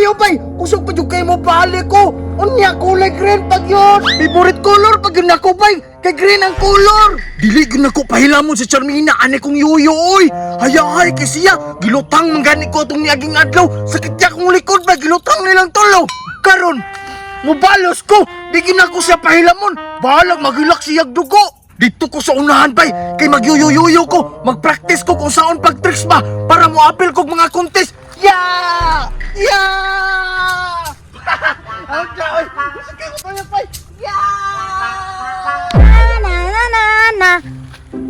kaayo bay. Kusog pa jud kay mo balik ko. Unya kulay green pag yun. Favorite color pag yun ako bay. Kay green ang color. Dili gyud nako pahilamon si Charmina ani kong yuyo oy. Hayahay kay siya. Gilutang man gani ko atong niaging adlaw. Sakit ya kong likod bay, gilutang nilang tulo. Karon mubalos ko. Di gyud nako siya pahilamon. Bahalag maghilak siyag dugo. Dito ko sa unahan bay, kay magyuyuyuyo ko, magpractice ko kung saon pag-tricks ba para moapil kog mga contest. Yeah! Yeah! Ang oy! Sige ko tayo bay. Yeah! Na na na na na.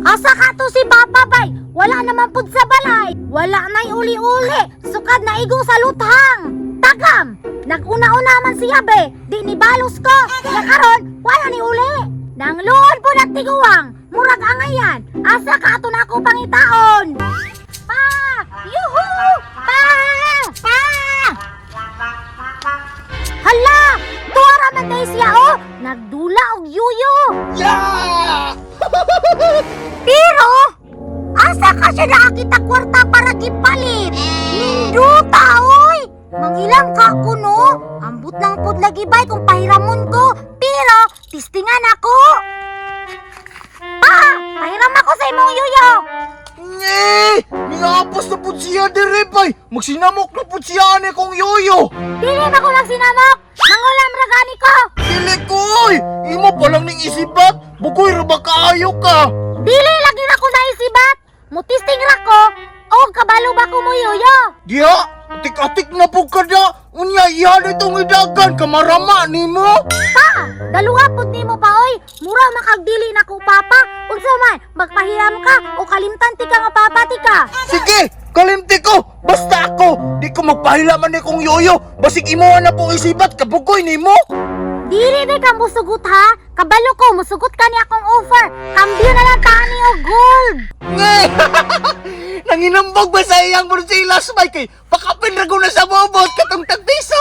Asa ka to si Papa bay? Wala naman pud sa balay. Wala na'y uli-uli. Sukad na igo sa luthang. Tagam! Nag-una-una man siya be. Di ni balos ko. Nga karon, wala ni uli. Nangluon po nagtiguang. Murag angayan. Asa ka ato na ako pangitaon? Pa! Yuhu! Pa! Pa! Hala! Tuwara man day siya oh! Nagdula og yuyo! Yeah! Pero, asa ka siya nakakita kwarta para gipalit? Ninduta, oy! Mangilang ka ko, no? Ambot lang pod lagi bay kung pahiramon ko. Pero, tistingan ako. Pa! Pahiram ako sa imong yuyo! Nye! Niapos na pud siya dire bay. Magsinamok na pud siya ani kong yoyo. Dili na ko magsinamok! Mangulam ra gani ko! Dili ko oy! Imo pa lang ning isibat. Bugoy ra ba kaayo ka? Dili lagi na ko naisibat! Mutisting ra ko! O kabalo ba ko mo yuyo? Diha, atik-atik na pud ka da. Unya iya nitong idagan kamarama nimo. Pa! Daluha pud nimo pa oy. Mura makagdili na ko papa. Unsa man, magpahiram ka o kalimtan ti ka nga papa ti ka. Sige, kalimti ko. Basta ako, di ko magpahilaman ni kong yoyo. Basig imo na po isibat kabugoy nimo. Dili ba ka musugot ha? Kabalo ko, musugot ka ni akong offer. Kambyo na lang ta ni og gold. Nge! Nanginambog ba sa iyang bursilas, Mike? Pakapin ra ko na sa bobot katong tagpiso.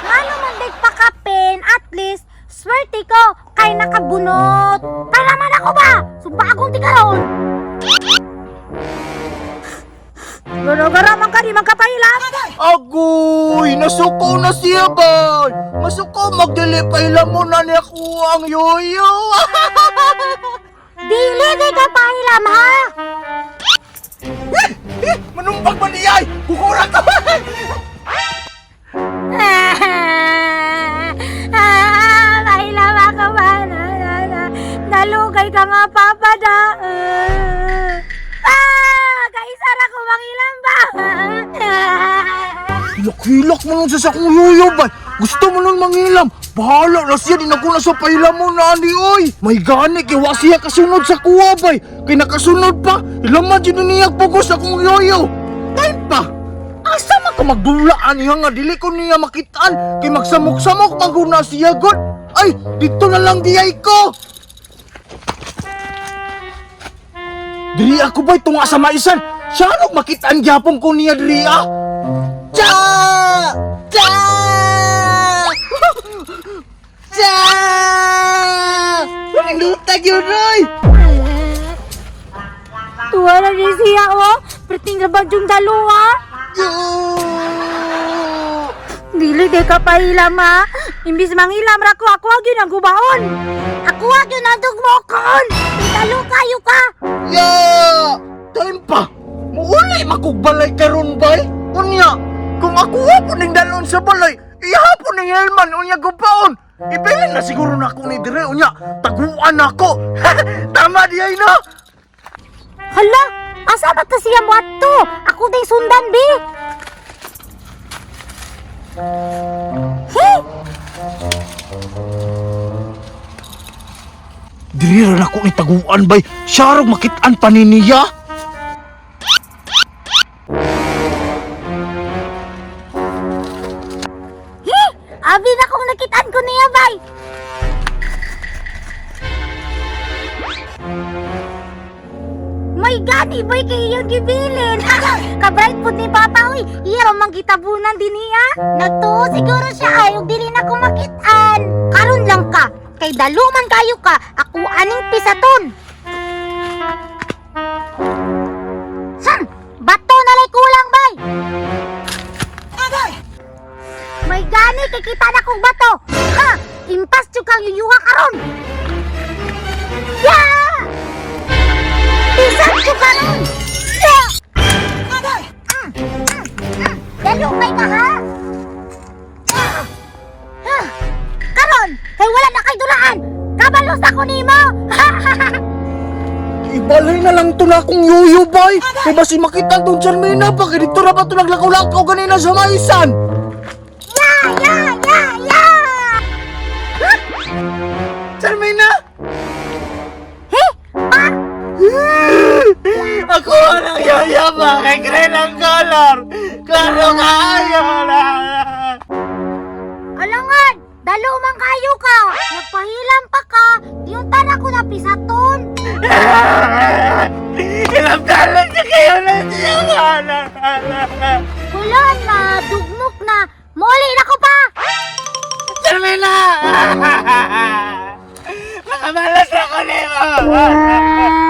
Ngano man dig pakapin, at least swerte ko kay nakabunot. Para man ako ba? Sumbagong ti karon. Garo-garo man ka di man kapahilam. Agoy, nasuko na siya ba? Masuko magdili pahilamon na niya ko ang yoyo. Dili di ka pahilam ha. Eh, eh, manumbag man niya ay. Kukura ka. Ah, pahilam ako ba? Na, na, na. Nalugay ka nga, Papa, da. Ah, kaisa ra ko mangilam ba? Hilak-hilak mo nun sa sakong yoyo ba? Gusto mo nun mangilam? Bahala na siya, di na ko na sa pahilamon na ani oy. May gani, kay wa siya kasunod sa kuwa bay. Kay nakasunod pa, ilaman dyan niya pugos akong yoyo. Time pa! Asa man ka magdula ani nga dili ko niya makitaan kay magsamok-samok maguna siya god. Ay, dito na lang diyay ko. Diri ako bay tunga sa maisan. Siya ano makitaan gyapon ko niya diri ah. Cha! Cha! Cha! Panindutag yun, Roy! Tuwa na rin siya, oh. Perting rabag yung dalawa. Yo! Dili di ka pahilam, ha? Imbis mangilam ra ko, ako gyud ang gubaon. Ako gyud ang dugmokon. Italo kayo ka. Ya! Time pa! Muulay makugbalay karon bay! Unya, kung ako po ning dalon sa balay, ihapon ning helman unya gubaon! Ibilin na siguro na ako ni dire unya, taguan ako! Tama di ay no? Hala, asa ba ta siya mo ato? Ako day sundan, bi. Hey! Diri ra nako ni taguan bay, siya rog makitaan pa ni niya. Hi! Abi na kung nakitaan ko niya, bay. My God, iboy kay iyong gibilin. Kabright po ni Papa, uy. Iya ramang gitabunan din niya. Nagtuo siguro siya ay, ug dili na ko makitaan. Karon lang ka. Kay daluman kayo ka, ako aning pisaton. Bato na lay kulang, bay. Dali kay kita na kong bato. Ha! Impas jud kang yuyuha karon. Ya! Bisan jud karon. Ya! Dalo kay ka ha? Ah! Ah! Karon, kay wala na kay dulaan. Kabalos ako nimo. Ibalay na lang to na akong yuyo, bay. Kay basi makita tong Charmina pa. Kay dito na ba ito naglakaw-lakaw ganina sa maisan? Ya, ya, ya, ya. Charmina! He? Pa? Ako ang yaya ba? Kay green ang color! Klaro kaayo na! Alangan, dalo man kayo ka. Nagpahilam pa ka. Diyuntan ako na pisaton. Ilang dalan niya kayo na siya! Wala na, dugmok na. Muli na ko pa. Charmina! Makamalas ako nimo!